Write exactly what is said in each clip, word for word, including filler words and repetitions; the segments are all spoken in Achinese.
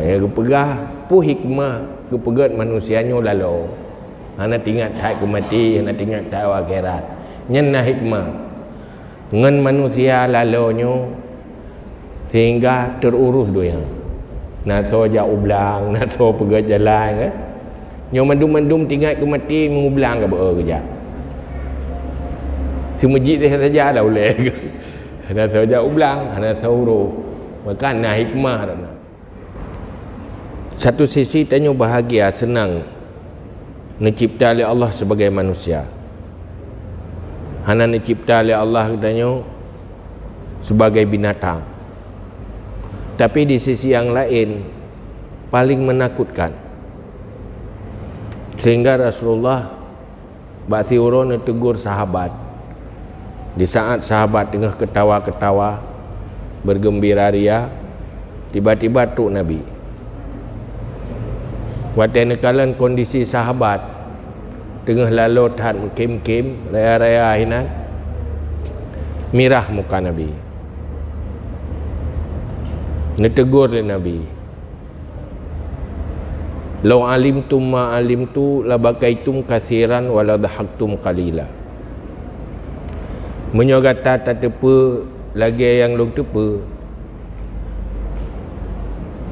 Nyang geupeugah, peue hikmah geupeugét manusia nyoe laloe, hana teuingat that keu maté, hana teuingat that u akhirat. Nyan na hikmah. Ngon manusia laloe nyoe sehingga terurus donya. Na soe jak u blang, na soe peugét jalan, kan? Nyoe mandum-mandum teuingat keu maté, meungu blang ka beu geujak. Seumeujid saja dah ulée. Hana soe jak u blang, hana soe uroe. Maka na hikmah dah na. Satu sisi tanyoe bahagia, seunang neucipta lé Allah sebagai manusia. Hana neucipta lé Allah tanyoe sebagai binatang. Tapi di sisi yang lain, paling menakutkan. Sehingga Rasulullah bak siuroe neutegur sahabat. Di saat sahabat teungoh keutawa-keutawa, bergembira ria, tiba-tiba trok Nabi. Watée neukalon kondisi sahabat, teungoh laloe that meukem-kem, raya-raya hinan, mirah muka Nabi. Neutegur lé Nabi, "Lau alimtum ma alimtu, labakaitum katsiran wa ladhahaktum qalila." Meunyoe gata tateupeue lagée nyang lôn teupeue,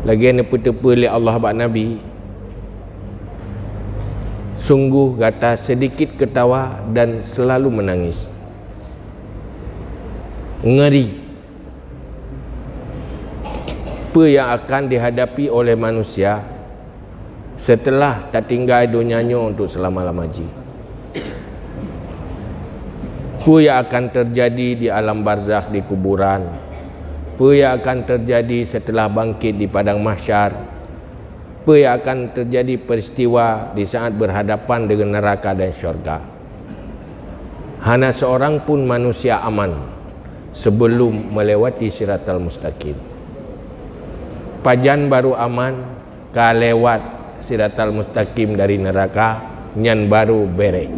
lagée neupeuteupeue lé Allah bak Nabi, sungguh gata sedikit keutawa dan selalu menangis. Ngeri. Peue nyang akan dihadapi oleh manusia setelah tatinggai donya nyoe untuk selama-lama jih? Peue nyang akan terjadi di alam barzakh, di kuburan? Peue nyang akan terjadi setelah bangkit di padang mahsyar? Peue nyang akan terjadi peristiwa di saat berhadapan dengan neraka dan syurga? Hana seorang pun manusia aman sebelum melewati siratal mustaqim. Pajan baru aman, ka lewat siratal mustaqim dari neraka, nyan baru bereh.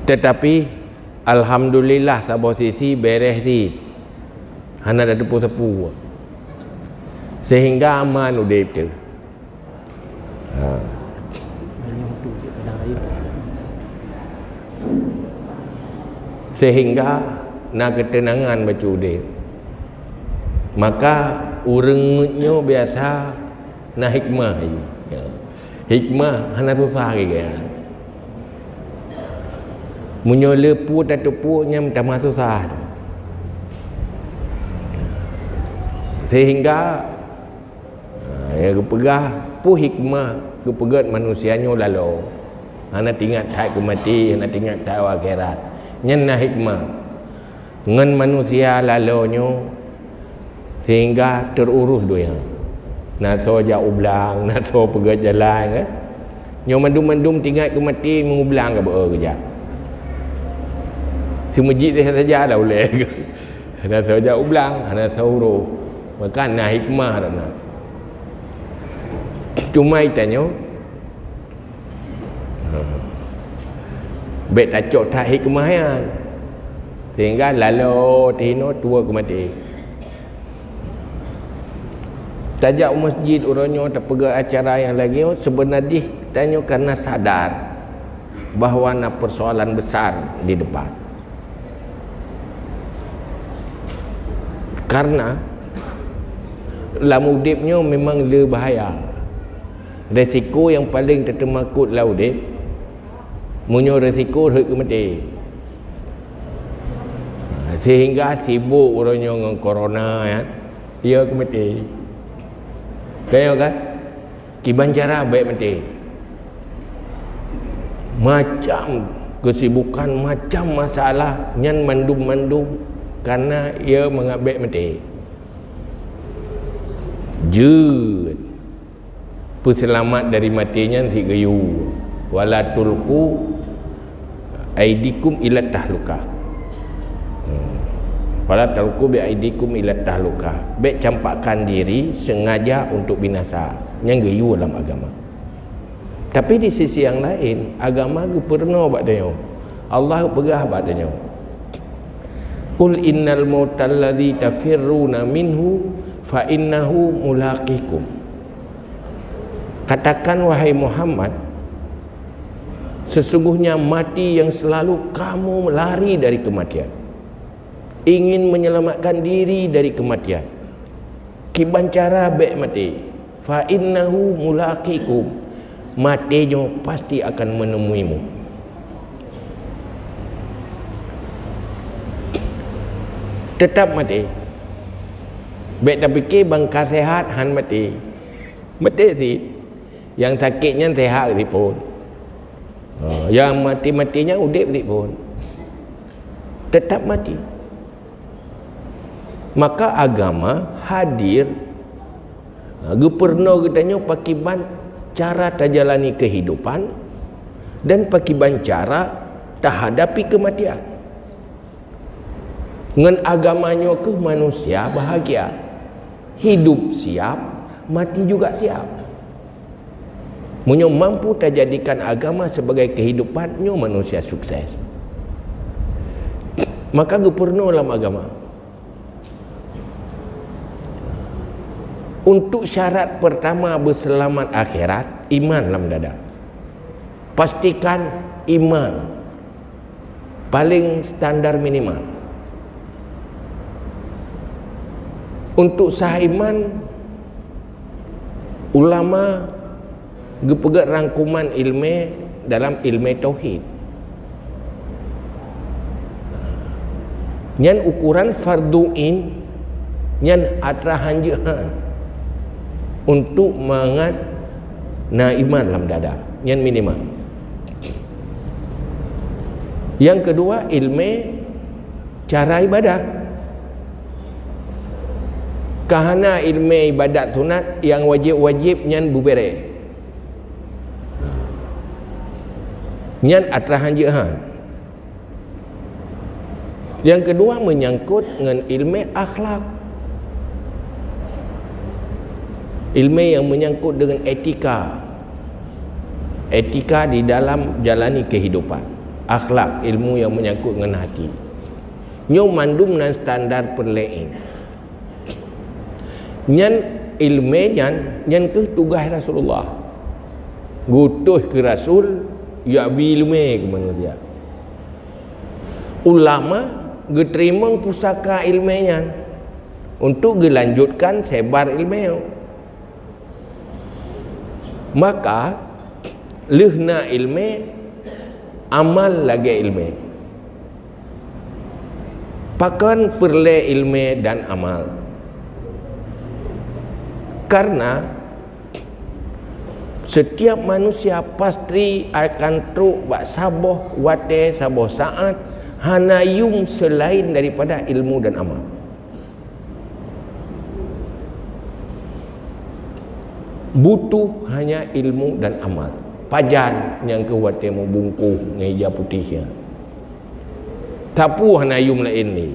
Tetapi, alhamdulillah, saboh sisi bereh cit. Hana tateupeue sapeue. Sehingga aman udeb teuh. Ha. Sehingga na keuteunangan bacut udeb. Maka ureuëng ngeut nyoe biasa na hikmah jih. Ya. Hikmah hana susah lagée nyan. Meunyoe le peue tateupeue nyan tamah susah. Sehingga, ha, nyang geupeugah, peue hikmah geupeugét manusia nyoe laloe, hana teuingat that keu maté, hana teuingat that u akhirat. Nyan na hikmah. Ngon manusia laloe nyoe sehingga terurus donya. Na soe jak u blang, na soe peugét jalan, kan? Nyoe mandum-mandum teuingat keu maté, meungu blang ka beu geujak. Seumeujid saja dah ulée. Na soe jak u blang, hana soe uroe. Maka na hikmah dah na. Cuma tanyoe, bék tacok that hikmah nyan, sehingga laloe teuhinoe tuwoe keu maté. Tajak u masjid uroe nyoe tapeugah acara nyang lagée nyoe, seubeuna jih tanyoe karena sadar bahwa na persoalan besar di depan. Karena lam udeb nyoe memang le bahaya. Resiko nyang paleng tateumakot lam udeb, meunyoe resiko rhot keu maté. Sehingga sibok uroe nyoe ngon corona, ya. Ya keu maté. Ka nyoe kan? Kiban cara bék maté. Macam kesibukan, macam masalah, nyan mandum-mandum karena ya mangat bék maté. Jeuet. Peuseulamat dari maté nyan sit geuyue. Wala tulqu aidikum ila tahlukah. Hmm. Wala tulqu bi aidikum ila tahlukah. Bék campakkan diri sengaja untuk binasa. Nyan geuyue lam agama. Tapi di sisi yang lain, agama geupeurunoe bak tanyoe. Allah geupeugah bak tanyoe, Qul innal mautal ladzi tafirruna minhu fa innahu mulaqikum. Katakan, wahai Muhammad, sesungguhnya mati yang selalu kamu lari dari kematian, ingin menyelamatkan diri dari kematian. Kiban cara bék maté, fa innahu mulaqikum, maté nyoe pasti akan menemuimu. Tetap maté. Bék tapike bangka sehat han maté. Maté sit. Nyang sakét nyan sehat sit phon. Ha, nyang maté-maté nyan udép sit phon. Tetap maté. Maka agama hadir, ha, geupeurunoe geutanyoe pakiban cara tajalani kehidupan dan pakiban cara tahadapi kematian. Ngon agama nyoe keuh manusia bahagia. Hidup siap, mati juga siap. Meunyoe mampu tajadikan agama sebagai kehidupan, nyoe manusia sukses. Maka geupeurunoe lam agama. Untuk syarat pertama beuseulamat akhirat, iman lam dada. Pastikan iman. Paléng standar minimal. Untuk sah iman, ulama geupeugét rangkuman ileumé dalam ileumé tauhid. Nyan ukuran fardu ain, nyan atra hanjeuet han untuk mangat na iman lam dada. Nyan minimal. Nyang keudua, ileumé cara ibadah. Ka hana ileumé ibadat sunat, nyang wajéb-wajéb nyan beubéréh. Nyan atra hanjeuet han. Nyang keudua, meunyangkot ngon ileumé akhlak. Ileumé nyang meunyangkot deungon etika. Etika di dalam jalani kehidupan. Akhlak, ilmu nyang meunyangkot ngon hati. Nyoe mandum nan standar peureulée. Nyan ileumé nyan, nyan keuh tugaih Rasulullah. Geuutus keu rasul, jak bi ileumé keu manusia. Ulama geuteurimong pusaka ileumé nyan untuk geulanjutkan sebar ileumé. Maka, lheueh na ileumé, amal lagée ileumé. Pakon peureulée ileumé dan amal? Karena setiap manusia pasti akan trok bak saboh watée, saboh saát, hana yum seulaén daripada ilmu dan amal. Butuh hanya ilmu dan amal. Pajan nyang keu watée meubungkôh ngon ija putéh nyan. Sapeue hana yum laén lé.